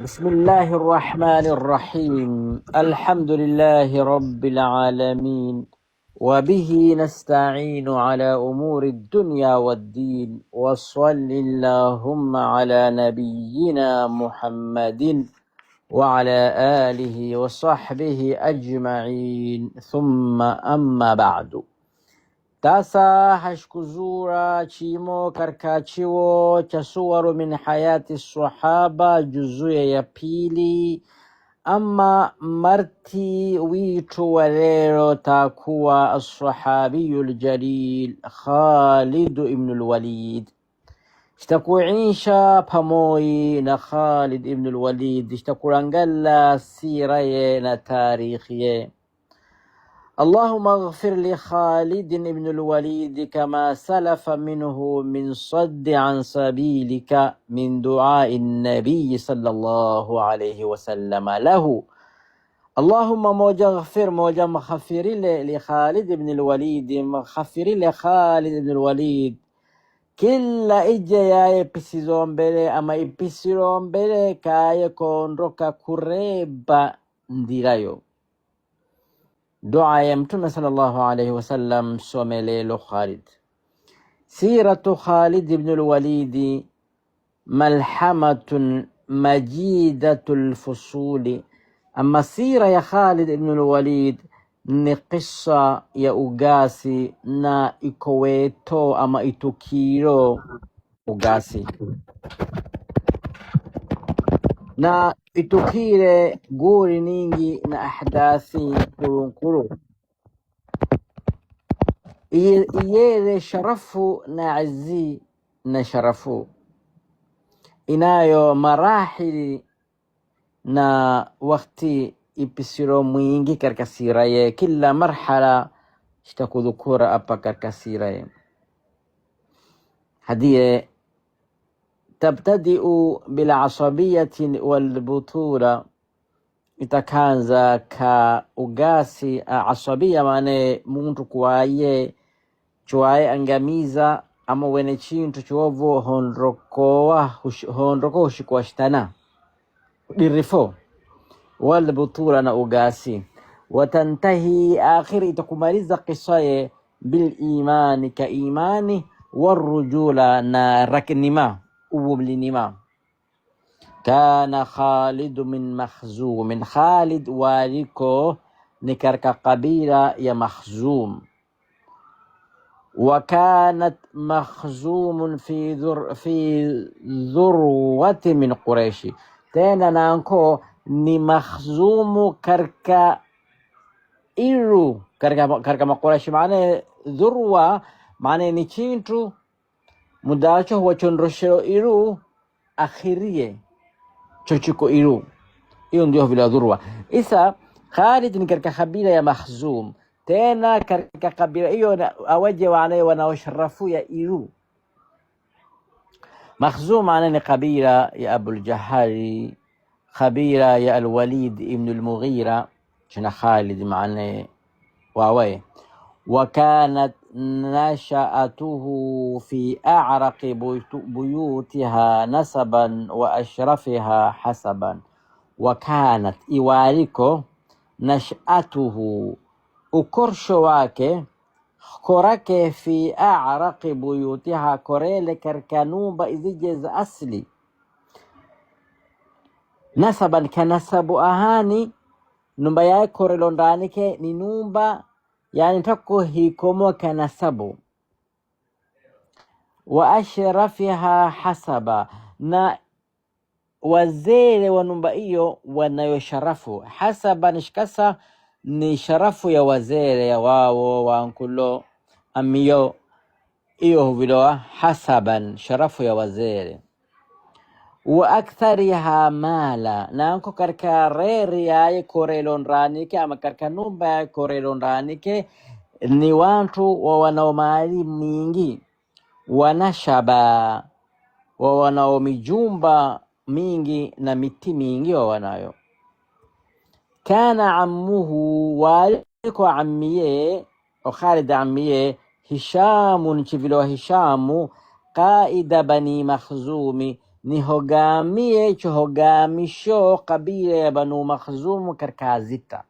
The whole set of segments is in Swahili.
بسم الله الرحمن الرحيم، الحمد لله رب العالمين، وبه نستعين على أمور الدنيا والدين، وصل اللهم على نبينا محمد وعلى آله وصحبه أجمعين، ثم أما بعد. Tasa hashkuzura chimo karka chiwo cha suwaru min hayati sahaba, juzuya ya pili. Ama marti witu wa leo takuwa alsahabiyu ljalil Khalid ibn lwalid. Shtakuinsha pamoyi na Khalid ibn lwalid, shtakulangala siraye na tarikhiye. اللهم اغفر لخالد بن الوليد كما سلف منه من صد عن سبيلك من دعاء النبي صلى الله عليه وسلم له. اللهم موجة اغفر، موجة مخفر لخالد بن الوليد، مخفر لخالد بن الوليد kila ije yaye pisizombele ama ipisirombele kaye konroka kureba ndirayo dua ya Mtume sallallahu alayhi wasallam somelelo Khalid. Siratu Khalid ibn al-Walid malhamatun majidatul fusuli. Ama sira ya Khalid ibn al-Walid ni kisa ya ugasi na ikoweto ama itukiro ugasi na itukire guri ningi na ahdathi nkurunkuru iyere sharafu na azi na sharafu inayo marahili na wakati ipisiro mwingi katika sira ye, kila marhala shitakudhukura apa katika sira ye. Hadiye tabtadiu bilasabiyati walbutula, itakanza ka ugasi asabia, maana muntu kuwaye chwaye angamiza ama wene chintu chovo honrokoa honroko hushikuwashitana dirifo walbutula na ugasi, watantahi akhiri itakumaliza kisaye bilimani ka imani warujula na raknima uwumlinima. Kana Khalid min Makhzum, Khalid waliko ni katika kabila ya Makhzum. Wakanat Makhzumun fi dhurwati min Quraishi, tena nanko ni Makhzumu karka iru karka Makuraishi. Maana dhurwa maana ni chintu mudacho huwa chondroshero iru akhirie chochiko iru, hiyo ndio vile dhurwa. Isa Khalid ni katika kabila ya Makhzum, tena katika kabila hiyo awaje wanaye wanaosharafu ya iru. Makhzum maana ni kabila ya Abul Jahali, kabila ya Alwalid ibn al-Mughira, china Khalid maana wawaye. وكانت نشأته في أعرق بيوتها نسبا وأشرفها حسبا. وكانت iwaliko nashatuhu ukorsho wake korake fi araqi buyutiha korele karka numba izije za asli nasaban kanasabu ahani numba yaye korelo ndanike ni numba yani tako hikomo kanasabu wa ashrafiha hasaba na wazee wa nyumba hiyo wanayo sharafu. Hasaba nishkasa ni sharafu ya wazee ya wao wankulo amiyo hiyo huviloa hasaban sharafu ya wazee wa akthariha mala nanko karka reri yaye korelonranike ama karka numba yaye korelonranike ni wantu wa wanao mali mingi wanashaba wa wanao mijumba mingi na miti mingi wa wanayo. Kana ammuhu waliko ammiye o Khalid ammiye Hishamun chivilo Hishamu qaida bani Makhzumi. Ni hogamie chohogamisho kabila ya Banu Makhzum katika zita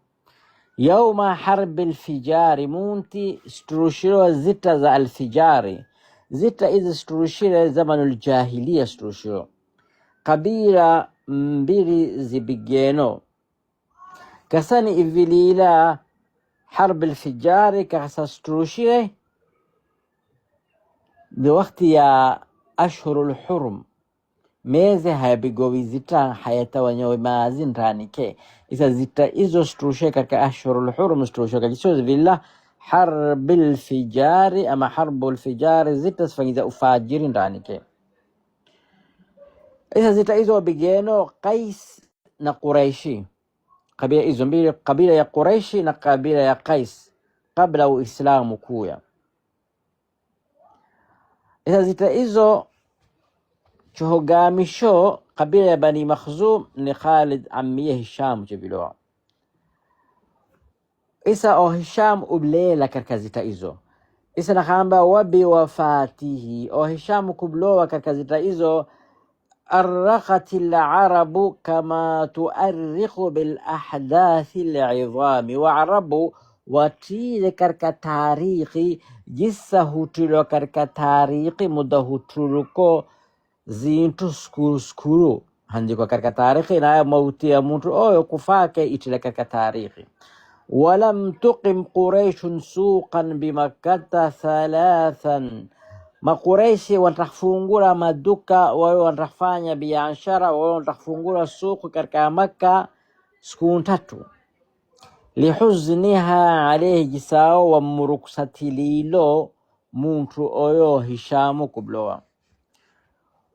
yauma harbi alfijari munti strushiro zita za alfijari zita hizi strushire zamanu aljahilia strushiro kabila mbili zibigeno kasani ivilila harb alfijari kasa strushire biwakti ya ashhuru lhurum meze hayabigowi zita hayatawanyowe mazi ntanike isa zita izo strushe katika ashhuru lhurum strushe kajiso villa harbil fijari ama harbu lfijari zita sifanyiza ufajiri ntanike isa zita izo wabigeno Qais na Quraishi kabila hizo mbili, kabila ya Quraishi na kabila ya Qais kabla Uislamu kuya. Isa zita hizo chuhogamisho kabila ya Bani Makhzum ni Khalid ammiye Hisham cheviloa isa o Hisham ublela katika zita hizo isa nakamba wabiwafatihi o Hisham kublowa katika zita hizo أرخت العرب كما تؤرخ بالأحداث العظام وعرب watile katika tarikhi jissa hutilo katika tarikhi muda hutuluko zintu skuru skuru handikwa katika tarikhi nayo mauti ya muntu oyo kufake itile katika tarikhi walam tuqim quraishun suqan bimakkata thalathan Makureishi watafungura maduka wao watafanya biashara wao watafungura suku katika Makka siku tatu lihuzniha alayhi jisao wamuruksatililo muntu oyo Hishamu kublowa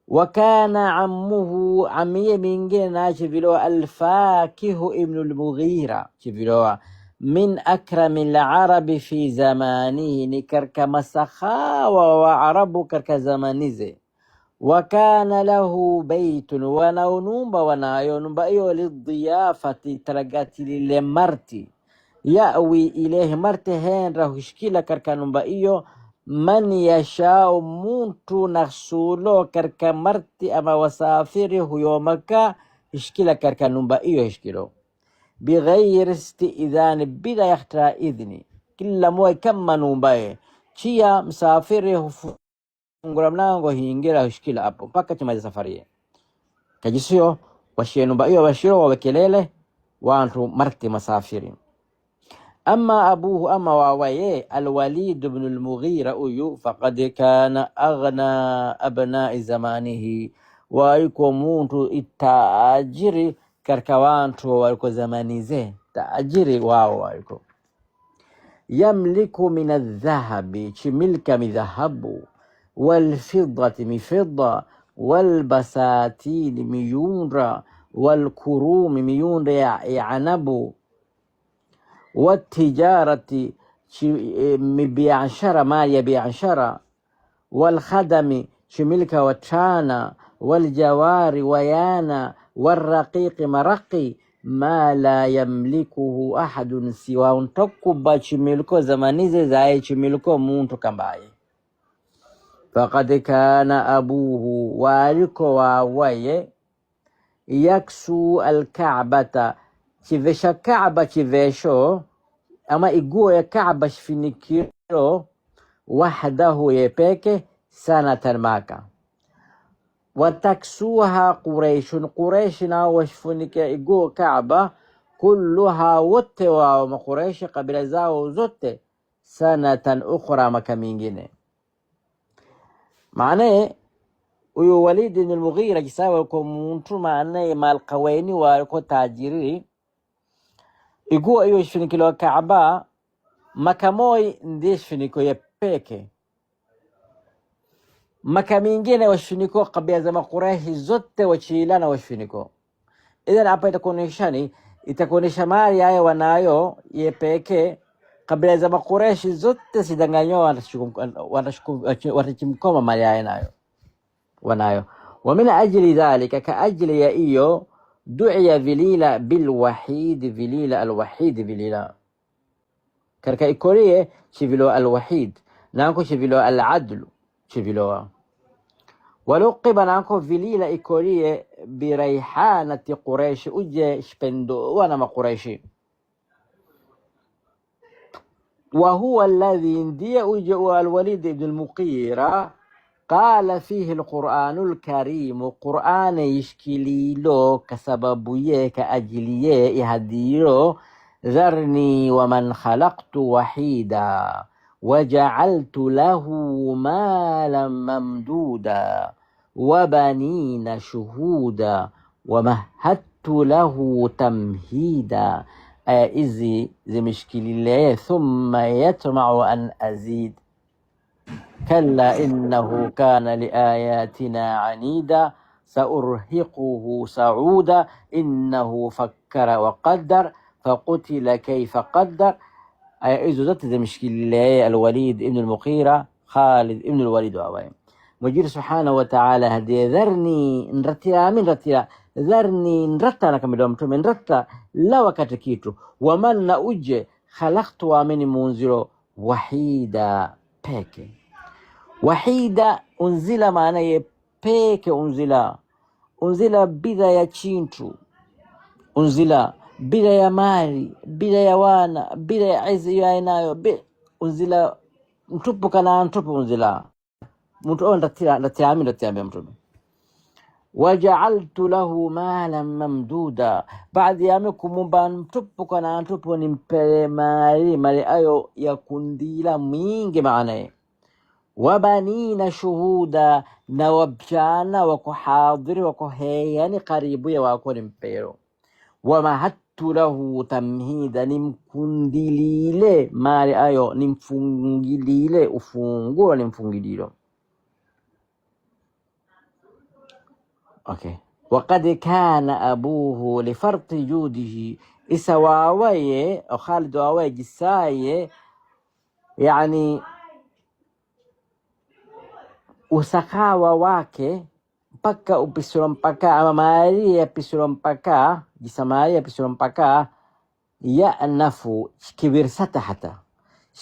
wakana ammuhu amiye mingine naye chivilowa Alfakihu ibnu lmughira chivilowa min akrami larabi fi zamanihi ni karka masakhawa wa arabu karka zamanize wakana lahu beitun wanao numba wanayo numba iyo lidiyafati taragatilile marti yawi ilehi marti henra hushikila karka numba iyo man yashau muntu naksulo karka marti ama wasafiri huyo maka hishkila karka numba iyo hishkilo bighairi istidhani bila yakhta idhni kila moja kama numbaye chia msafiri hufungura mlango hiingira hushikila hapo mpaka chimaliza safari kajisio washie numba iyo washiro wawekelele wantu marti masafiri أما أبوه أما واويه الوليد بن المغيرة أيو فقد كان أغنى أبناء زمانه waiko muntu itajiri katika wantu waliko zamanize tajiri wao waliko yamliku min aldhahabi chimilka midhahabu walfidati mifidda walbasatini miyunda walkurumi miyunda ya anabu watijarati mibiashara mali ya biashara walkhadami chimilka watana waljawari wayana warraqiqi maraqi ma la yamlikuhu ahadun siwa ntokuba chimiliko zamanize zaye chimiliko muntu kambaye faqad kana abuhu waliko wawaye yaksu alka'bata chivesha Kaaba chivesho ama iguo ya Kaaba shifinikiro wahdahu yepeke sanatan maka wataksuha quraishun quraishi nao washifunike iguo Kaaba kulluha wote wao makureishi kabila zao zote sanatan ukhra maka mingine maanaye huyu Walid ibn al-Mughira kisawa kwa muntu maanaye malqaweni waliko tajiri iguo iyo shifinikilo Kaaba makamoi ndiye shifiniko ya peke maka mingine washifiniko kabila za makurehi zote wachilana washifiniko idhan hapa itakuonyeshani itakuonyesha mali haya wanayo ye peke kabila za makureshi zote sidanganywa watachimkoma mali haya nayo wanayo wa min ajli dhalika kaajli ya iyo duciya vilila bilwahid vilila alwahid vilila karka ikorie chivilo alwahid nanko chivilo aladlu chiviloa Waluqiba nanko vilila ikolie biraihanati Quraishi uje shpendo wana makuraishi وهو الذي ndiye uje الوليد بن المغيرة قال فيه القرآن الكريم قرآن يشكليلو كسبب كأجليه يهديلو ذرني ومن خلقت وحيدا وجعلت له مالا ممدودا وبنين شهودا ومهدت له تمهيدا. Aya hizi zimeshikililia thumma yatmau an azid kalla innahu kana liayatina anida saurhiquhu sauda innahu fakkara wa qaddar faqutila kaifa qaddar. Aya hizo zote zimeshikililia Alwalid ibn al-Mughira, Khalid ibn al-Walid wawaye Mujiri subhanahu wa ta'ala hadiye dharni nratira min ratira dharni nrata na kamilo mtume nrata la wakati kitu waman na uje khalaqtu amini munziro wahida peke wahida unzila maana ye peke unzila unzila bila ya chintu unzila bila ya mali bila ya wana bila ya izi ya inayo unzila mtupu kana mtupu unzila mtu o ndatira ndatiami ndatiambia mtume wajaaltu lahu malan mamduda baadhi yame kumumba mtupu kana mtupu nimpele mali mali ayo ya kundila mingi maanaye wabanina shuhuda na wabjana wako hadhiri wako heyani karibu ya wako ni mpero wamahattu lahu tamhida nimkundilile mali ayo nimfungilile ufunguo nimfungililo. Okay. وقد كان أبوه لفرط جوده إسواوي أو خالد واوي جساي yani usakawa wake mpaka upisiro mpaka ama mali ya pisiro mpaka jisamali ya pisiro mpaka yanafu kibirsata hata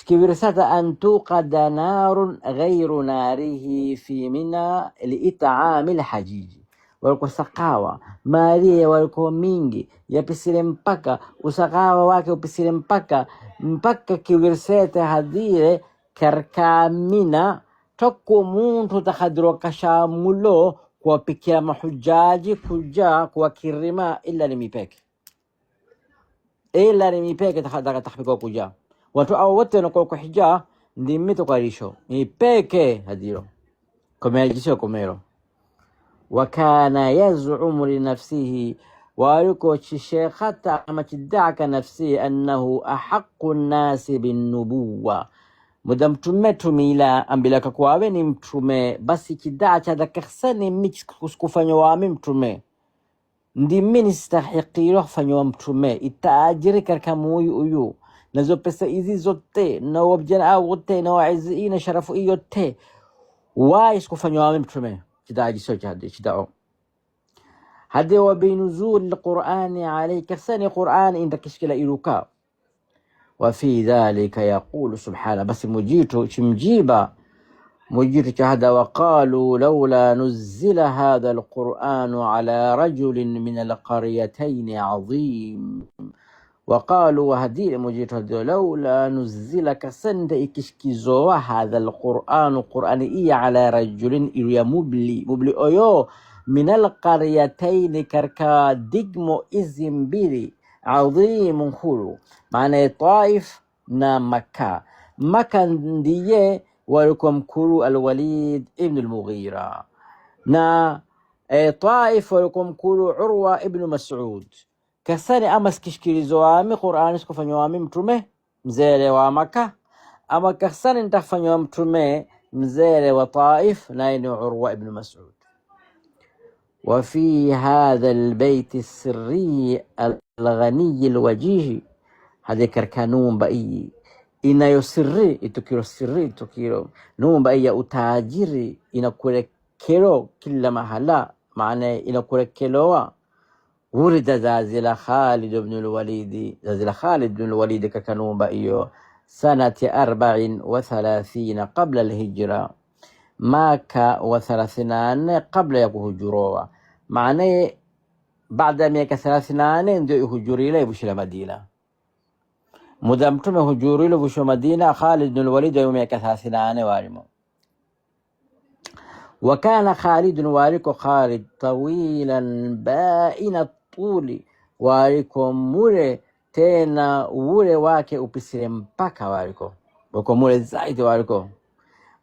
kibirsata an tuqada narun ghairu narihi fi mina liit'ami lhajiji walikuwa sakawa mali walikuwa mingi yapisire mpaka usakawa wake upisire mpaka mpaka kibirsete hadire karkamina tokko muntu takhadiro kashamulo kuwapikia mahujaji kuja kuwakirima ila ni mipeke ila ni mipeke takhapikwa kuja watu au wote wanakuwa kuhija ndimito kwarisho mipeke hadiro komejisho komero wakana yazumu linafsihi waliko chishekhata ama chidaka nafsihi annahu ahaqu nnasi binnubuwa muda mtume tumila ambilaka kwawe ni mtume basi chidaa chadakakhsani mi kufanywa wami mtume ndimi nistahiqiro kufanywa mtume itaajiri karka muyu uyu nazo pesa hizi zote na wabjana wote na waizi na sharafu yote wais kufanywa wami mtume chidaa jiso chidao hadi wa binuzul alqur'ani alayka sani qur'an inda kishkila iruka وفي ذلك يقول سبحانه بس مجيتو شمجيبا مجيتو شهد وقالوا لولا نزل هذا القرآن على رجل من القريتين عظيم وقالوا وهدي مجيتو لولا نزل كسند إكشكيزو هذا القرآن قرآن إي على رجل إليا مبلي مبلي أيو من القريتين كركا دقمو إزمبيري عظيم huru maana Taif na Maka. Maka ndiye walikuwa mkuru Alwalid ibn al-Mughira na Taif walikuwa mkuru Urwa ibn Mas'ud. Kasani ama sikishikilizo wami Qur'ani sikufanywa wami mtume mzere wa Maka ama kasani nitafanywa mtume mzere wa Taif naye ni Urwa ibn Mas'ud. وفي هذا البيت السري الغني الوجيه هذه كركانون بأي inayosiri itukiro siri itukiro numba ya utajiri inakurekero kila mahala maana inakurekelowa ولد زازل خالد بن الوليد زازل خالد بن الوليد ككنومبا إيو سنة 34 قبل الهجرة. Maka wa 34 kabla ya kuhujurowa, maanaye baada ya miaka 34 ndio ihujurile ivushila Madina. Muda mtume hujurile vusho Madina, Khalid bin Walid wa miaka 34 walimo. Wakana Khalidun waliko Khalid tawilan baina tuli, waliko mule tena ule wake upisile mpaka waliko wako mule zaidi waliko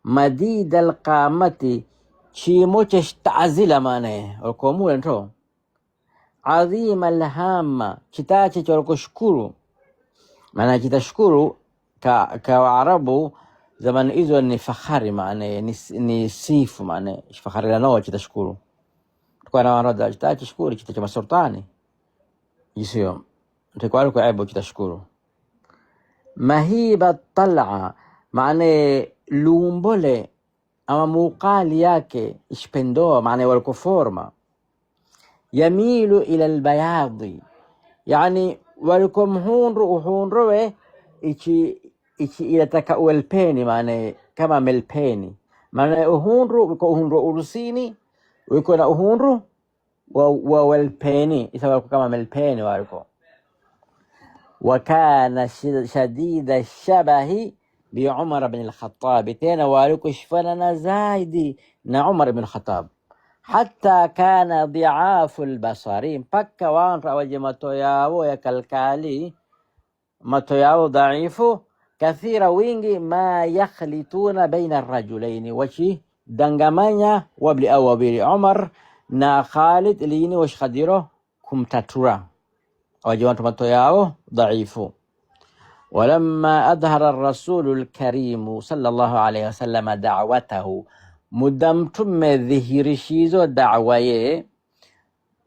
madida alqamati chimo cheshtazila maanaye waliko mule nto adhima alhama chitache chalikoshukuru, maana kitashukuru ka Waarabu zaman hizo ni fahari maana ni sifu maana fahari lanao chitashukuru tukwa na warada chitache shukuru chitache masultani jisio tukwa kwa aibu chitashukuru mahiba tal'a maana lumbole ama muqali yake ishpendoa maana walikoforma yamilu ila albayadi, yani walikomhunru uhunruwe ichi ichi ilataka uelpeni maana kama melpeni maana uhunru wiko uhunru urusini wiko na uhunru wa welpeni isa waliko kama melpeni waliko. Wakana shadida shabahi bi Umar bin al-Khattab, tena waliko shfanana zaidi na Umar bin al-Khattab, hatta kana dhiafu albasari, mpaka wantu awaje mato yao ya kalkali mato yao dhaifu, kathira wingi ma yakhlituna baina arrajulaini, wachi dangamanya wabli au wabili Umar na Khalid lini washkhadiro kumtatura awaje wantu mato yao dhaifu. Walamma adhara ar-rasulu al-karimu sallallahu alayhi wasallam da'watahu, muda mtume dhihirishizo da'wa ye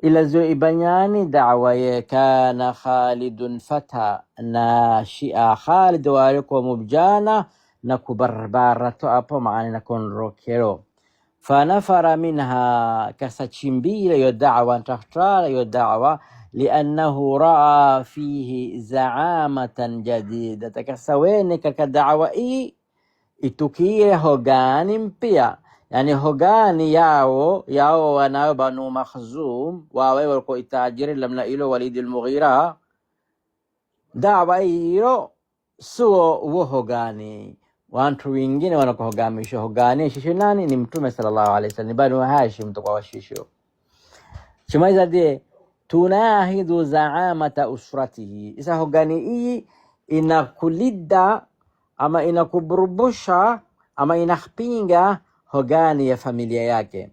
ilazo ibanyani da'wa ye, kana Khalidun fata nashia, Khalid waliko mubjana na kubarbarato apo maana na konrokero fanafara minha kasachimbile yo da'wa ntahtara yo da'wa, liannahu raa fihi zaamatan jadida, kasawene kaka da'wa hii itukire hogani mpya, yani hogani yao yao wanayo Banu Makhzum wawe walikuwa itajiri lamna ilo Walid al-Mughira, dawa hiyo suo wo hogani wantu wengine wanakuhogamisha hogani shisho nani ni mtume sallallahu alaihi wasallam ni Banu Hashim tukwa washisho chimaiza de tunahidu zaamata usratihi, isa hogani hii inakulida ama inakuburubusha ama inakpinga hogani ya familia yake,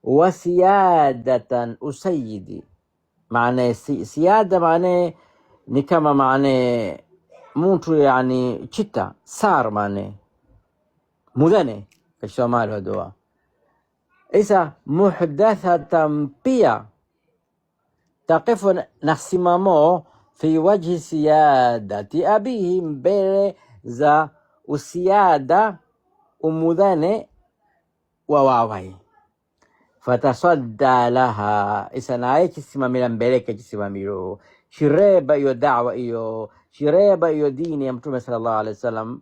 wasiyadatan usayidi maana siada maana ni kama maana mtu yani chita sar maana mudane kasomali wadoa isa muhdathatan pia taqifu nasimamo fi wajhi siyadati abihi, mbele za usiada umudhane wa wawai fatasadda laha, isa naye chisimamila mbeleke chisimamilo shireba iyo da'wa iyo shireba iyo dini ya mtume sallallahu alaihi wasallam,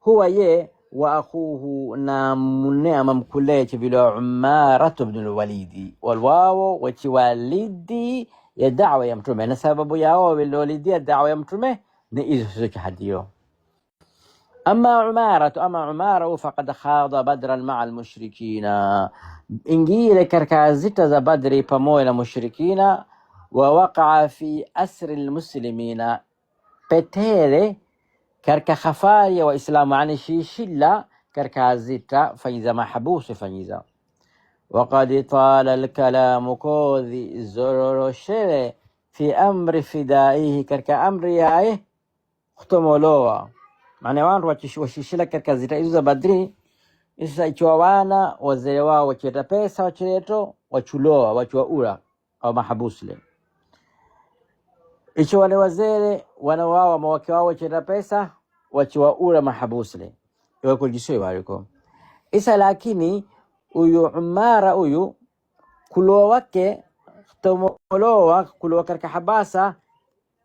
huwa ye wa akhuhu na mune ama mkule chivilo Umaratu bnu lwalidi walwawo wachiwalidi ya da'wa ya mtume, na sababu yao waliwalidia da'wa ya mtume ni izo sizo. Ama Umaratu, ama Umaru faqad khada badran maa almushrikina, ingile katika zita za Badri pamoja na mushrikina, wa waqaa fi asri almuslimina, petere katika khafari ya Waislamu, yani shishila katika zita fanyiza mahabusu fanyiza. Waqad tala alkalamu, kodhi zororoshere fi amri fidaihi, katika amri yaye kutomolowa, maana wantu washishila katika zita hizo za Badri, isa ikiwa wana wazee wao wachileta pesa wachileto wachuloa wachuwaura au mahabusle icho wale wazee wana wao mawake wao wachileta pesa wachiwaura mahabusle iwakujisoi waliko isa. Lakini uyu Umara uyu kulowa wake tomolowa kulowa katika habasa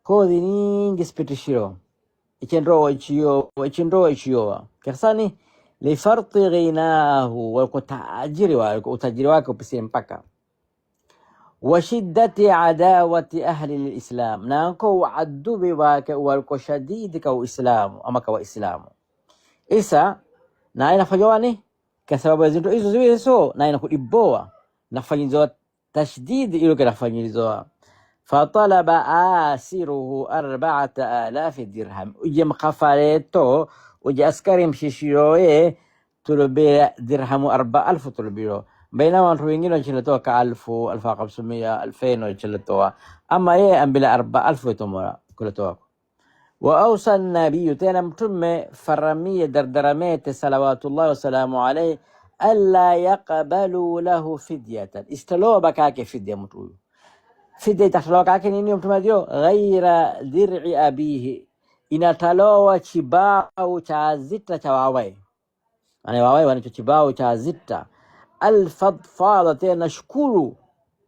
kodhi nyingi sipitishiro ichendoa ichiyoa ichiyoa kasani Lifarti ghinahu, walikuwa tajiri wake, utajiri wake upisie mpaka wa shiddati adawati ahli lislam, nanko uadubi wake waliko shadidi ka Uislamu ama ka Waislamu isa na inafanywa kwa sababu ya zintu hizo ziwili so na inakudiboa nafanyizwa tashdidi ilo kinafanyizwa fatalaba asiruhu 4000 dirham uje mkafareto uje askari mshishiroye tulubira dirhamu 4000 tulubiro bainama watu wengine wachiletoa ka 1000 1500 2000 wachiletoa ama yeye ambila 4000 itomora kuletoa wa ausa nabiyu tena mtume faramie dardaramete salawatullahi wasalamu alaihi alla yaqbalu lahu fidyatan istaloa bakake fidya mtu huyu fidya itatolewa kake nini mtume adio ghaira dir'i abihi inatalowa chibao cha zita cha wawae yani wawae wanacho chibao cha zita alfadfada tena shukuru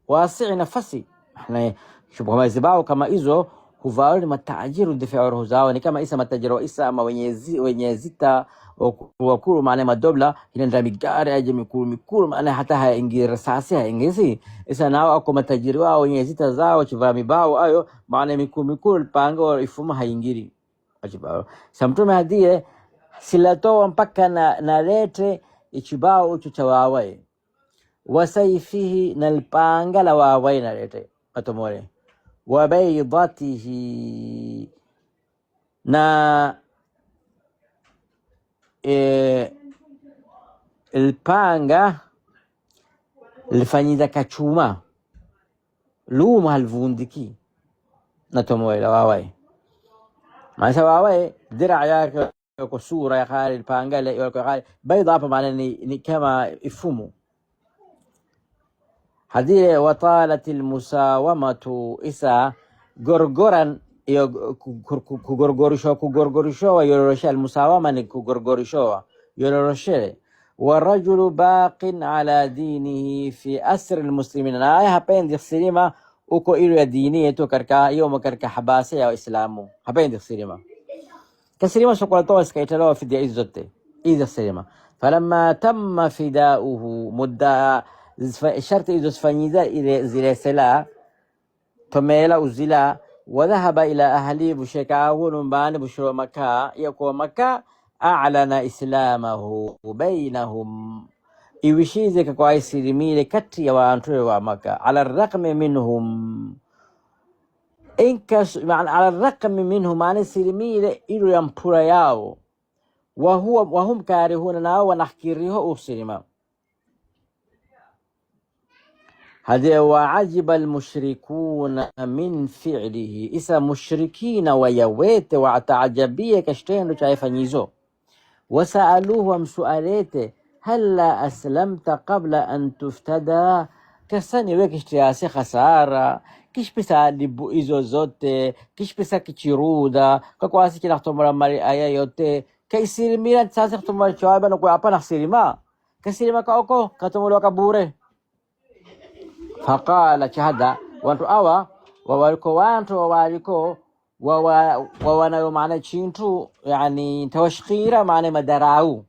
wasi nafasi kama zibao kama hizo huvaa ni matajiri ndifia roho zao ni kama isa matajiri wa isa ama wenye zita wakuru maana madobla inaenda migari aje mikuru mikuru maana hata haingi risasi haingisi isa nao ako matajiri wao wenye zita zao chivaa mibao ayo maana mikuru mikuru pango ifuma haingiri achibao samtume hadie silatoa mpaka na nalete ichibao ucho cha wawae wasaifihi na lpanga la wawae nalete atomore wa baydatihi na lpanga lifanyiza kachuma luma halvundiki natomoe la wawae maana wawae dira yake kwa sura ya khali lpanga ile kwa khali baida hapa maana ni kama ifumo hadile watalat almusawamatu isa gorgoran iyo kugorgorisho kugorgorishowa yororoshe almusawama ni kugorgorishowa yororoshere warajulu baqin ala dinihi fi asri almuslimin naye hapendi khsirima uko ilo ya dini yetu katika iyo katika habasa ya Waislamu hapendi khsirima kasirima sokolatoa sikaitaloa fidia hizo zote hizo khsirima falamma tamma fidauhu mudda sharti hizo zifanyiza ile zile sela tomela uzila wadhahaba ila ahli bushekahu nyumbani bushiro maka yakuwa maka a'lana islamahu bainahum iwishize kwa isilimile kati ya wantu wa maka ala raqmi minhum inkas ala raqmi minhum maana silimile ilo ya mpura yao wahuwa wahum karihuna nao wanahkiriho usilima hade waajiba almushrikuna min fi'lihi isa mushrikina wayawete wataajabie kashtendo chaifanyizo wasaaluhu wamsualete halla aslamta qabla an tuftada kasani we kishtiase khasara kishpesa libu izo zote kishpesa kichiruda kakwasi kinakhtomora mali aya yote kaisirimira sasa khtomora chawaba nokuapa nakhsirima kasirima kaoko katomolwa kabure faqala chahada wantu awa wawaliko wantu wawaliko wawanayo maana chintu yani tawashkhira maana madarau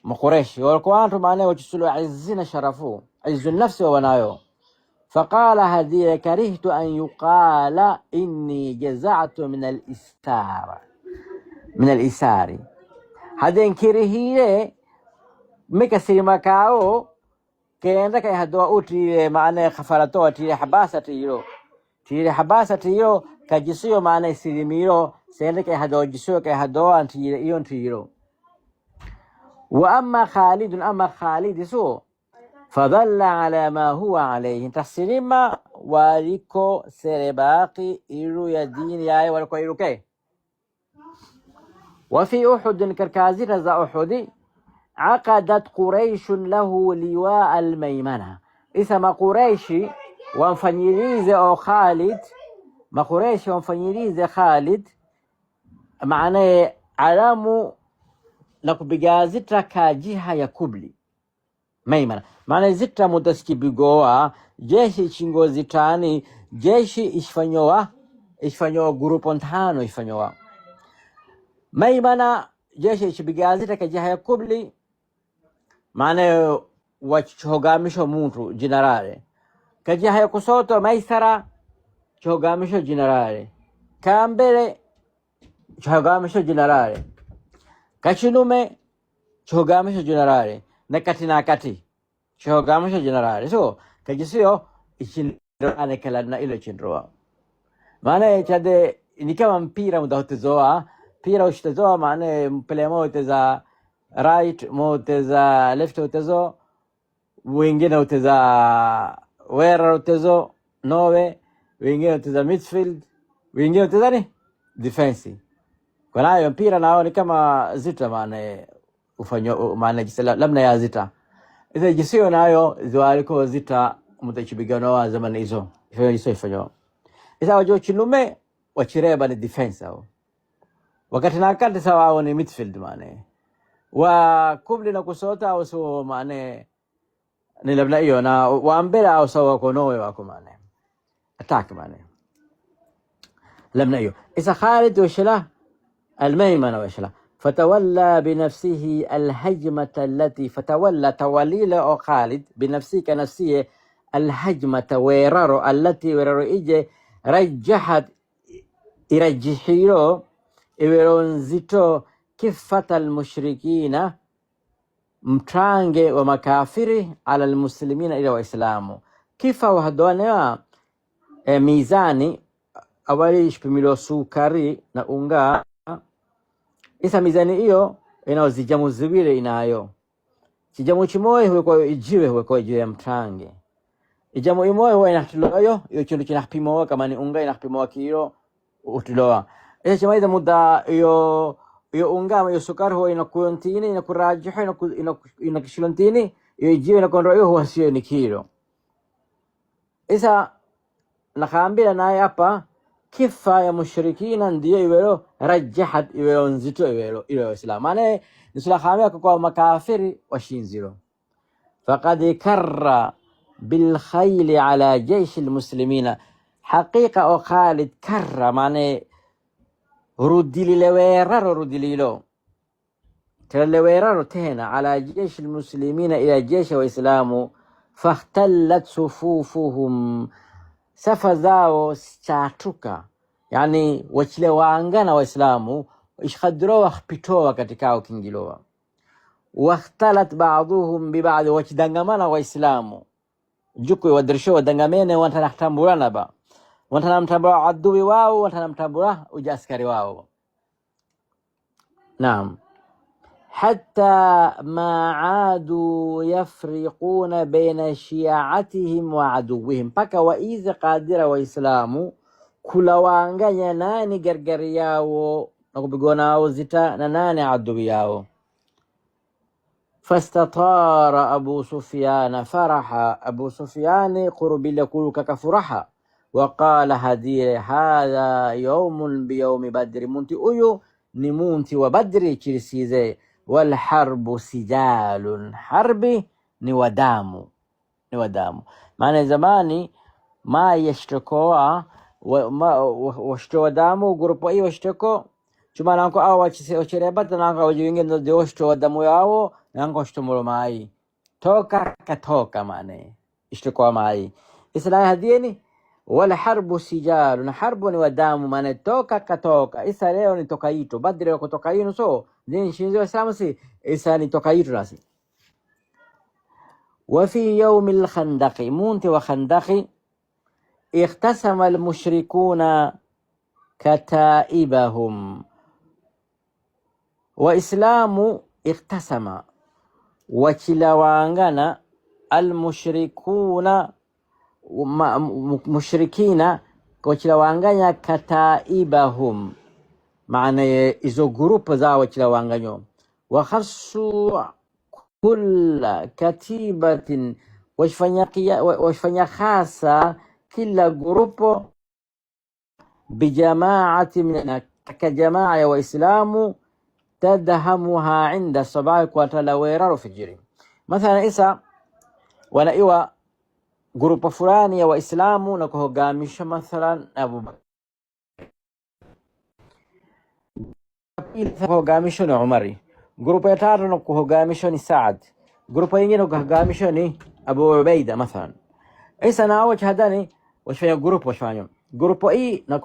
maqureshi waliko wantu maana wachisulu izzina sharafu izzu nafsi wawanayo faqala hadiya karihtu an yuqala inni jaza'tu min al-isara min al-isari hade nkirihire mikasirima kao kenda kai hadoa utire maana khafaratoa tire habasa tiro tire habasa tiro kajisiyo maana isirimiro sende kai hadoa jisiyo kai hadoa tire iyo tiro wa amma Khalid amma Khalid so fadalla ala ma huwa alayhi tasilima waliko serebaki iru ya dini yaye waliko iruke wa fi Uhud karkazita za Uhudi aqadat quraishun lahu liwaa almaimana isa maqureishi wamfanyilize o Khalid maqureishi wamfanyilize Khalid maanaye alamu na kupiga zita ka jiha ya kubli maimana maana zita mutasikibigoa jeshi chingo zitani jeshi ishfanyowa ishfanyowa grupo ntano ishfanyowa maimana Jeshi ichibigazita kajiha ya kubli, maana wachogamisho muntu generale kajiha ya kusoto maisara chogamisho generale kambele chogamisho generale kachinume chogamisho generale na kati na kati chogamisho generale so kajisiyo ichindroane kala na ilo chindroa, maana chade ni kama mpira mudahotezoa mpira ushitezoa, maana mpele moteza right moteza left utezo wengine uteza wera utezo nowe wengine uteza midfield wengine uteza ni defense. Kwa nayo mpira nao ni kama zita, maana ufanyo maana jisela labda ya zita iza jisio nayo ziwaliko zita mutachibigano zamani hizo ifanya jiso ifanyo isa wajo chilume wachireba ni defense hao wakati na kati sawa hao ni midfield maana wa kubli na kusota au so maana ni labda hiyo na waambele au sawa konowe wako maana attack maana labda hiyo isa Khalid washla الميمنة وشلا فتولى بنفسه الهجمة التي فتولى توليل أو خالد بنفسه كنفسه الهجمة ويرارو التي ويرارو إيجي رجحت irajihiro iwero nzito kifata almushrikina mtrange wa makafiri ala almuslimina ila waislamu kifa wahadoanewa mizani awali ishipimilo sukari na unga isa mizani hiyo inao zijamu ziwili inayo chijamu chimoyi huwekwa ijiwe huwekwa ijiwe ya mtrange ijamu imoyi huwa inahtiloyo iyo chindu chinahpimowa kama ni unga inahpimowa kilo utiloa isa chimaiza muda iyo iyo unga iyo sukari huwa inakuyontini inakurajiho inakishilontini iyo ijiwe inakonro iyo huwa sio ni kilo isa nakaambila naye hapa kifa ya mushrikina ndiyo iwelo rajahat iwelo nzito iwelo ilo waislamu maana nisulakhaambia kwa makafiri washinziro faqad karra bilkhayli ala jaishi lmuslimina haqiqa o Khalid karra maana rudilileweraro rudililo teleleweraro tena ala jeshi lmuslimina ila jeshi waislamu fakhtallat sufufuhum safa zao chatuka, yani wachile waangana waislamu ishkhadrowa wakhpitowa katikao kingilowa wakhtalat ba'dhuhum biba'd wachidangamana waislamu juku wadirisho wadangamene wantanatambulana ba wantanamtambula adui wao wantanamtambula uja askari wao. Naam, hatta ma aadu yafriquna baina shi'atihim wa aduwihim, mpaka waize qadira waislamu kulawanganya nani gargari yao na kupigwa zita na nani adui yao. Fastatara Abu Sufyan faraha, Abu Sufyan qurubila kuluka kafuraha, waqala hadire hadha yaumun biyaumi badri, munti uyu ni munti wa Badri chirisize, walharbu sijalun, harbi ni wadamu, ni wadamu. Maana zamani ma yashtakoa washtoa damu grupo hii washtako chuma nanko awo wachirebata nanko wajiwingi ndio washtoa damu yao nanko washtomuro mai toka katoka maana ishtakoa mai isla hadieni wala harbu sijalun, harbu ni wadamu, maana toka katoka. Isa leo ni toka ito Badri wako toka ino so dini shinzo samusi isa ni toka ito nasi وفي يوم الخندق مونت وخندق اختسم المشركون كتائبهم وإسلام اختسم وكلاوانغنا المشركون mushrikina wachilawanganya kataibahum, maana izo grupu zao wachilawanganyo wakhasu kulla katibatin, washfanya hasa kila grupo bijamaati ka jamaa ya Waislamu tadhamuha inda sabahi kwatalaweraru fijiri. Mathalan isa wanaiwa grupo fulani ya Waislamu na kuhogamisha mathalan Abu Pili kuhogamishwa ni Umari, grupu ya tatu na kuhogamishwa ni Saad, grupu nyingine kuhogamishwa ni Abu Ubaida mathalan. Isa nao wachadani washfanya grupu, washfanya grupu hii na